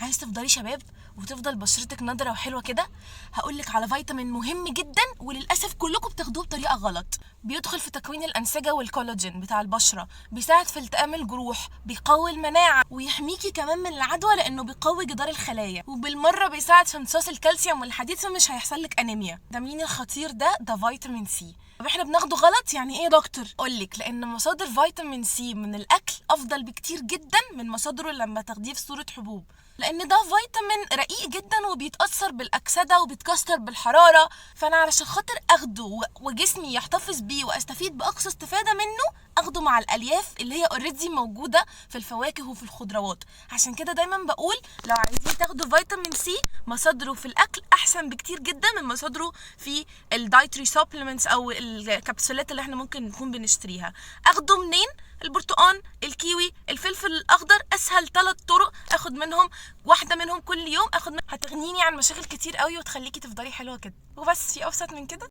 عايز تفضلي شباب وتفضل بشرتك نضرة وحلوه كده؟ هقولك على فيتامين مهم جدا وللاسف كلكم بتاخدوه بطريقة غلط. بيدخل في تكوين الانسجة والكولاجين بتاع البشره، بيساعد في التئام الجروح، بيقوي المناعة ويحميكي كمان من العدوى لانه بيقوي جدار الخلايا، وبالمره بيساعد في امتصاص الكالسيوم والحديد فمش هيحصل لك انيميا. ده مين الخطير ده؟ ده فيتامين سي. طب احنا بناخده غلط يعني ايه يا دكتور؟ اقولك لان مصادر فيتامين سي من الاكل افضل بكتير جدا من مصادره لما تاخديه في صوره حبوب، لان ده فيتامين رقيق جدا وبيتاثر بالاكسده وبيتكسر بالحراره. فانا علشان خاطر اخده وجسمي يحتفظ بيه واستفيد باقصى استفاده منه، اخده مع الالياف اللي هي already موجودة في الفواكه وفي الخضروات. عشان كده دايما بقول لو عايزين تاخدوا فيتامين سي، مصادره في الاكل احسن بكتير جدا من مصادره في ال dietary supplements او الكبسولات اللي احنا ممكن نكون بنشتريها. اخده منين؟ البرتقال، الكيوي، الفلفل الاخضر، اسهل 3 طرق اخد منهم واحدة منهم كل يوم، اخد هتغنيني عن مشاكل كتير قوي وتخليكي تفضلي حلوة كده. وبس، في ابسط من كده.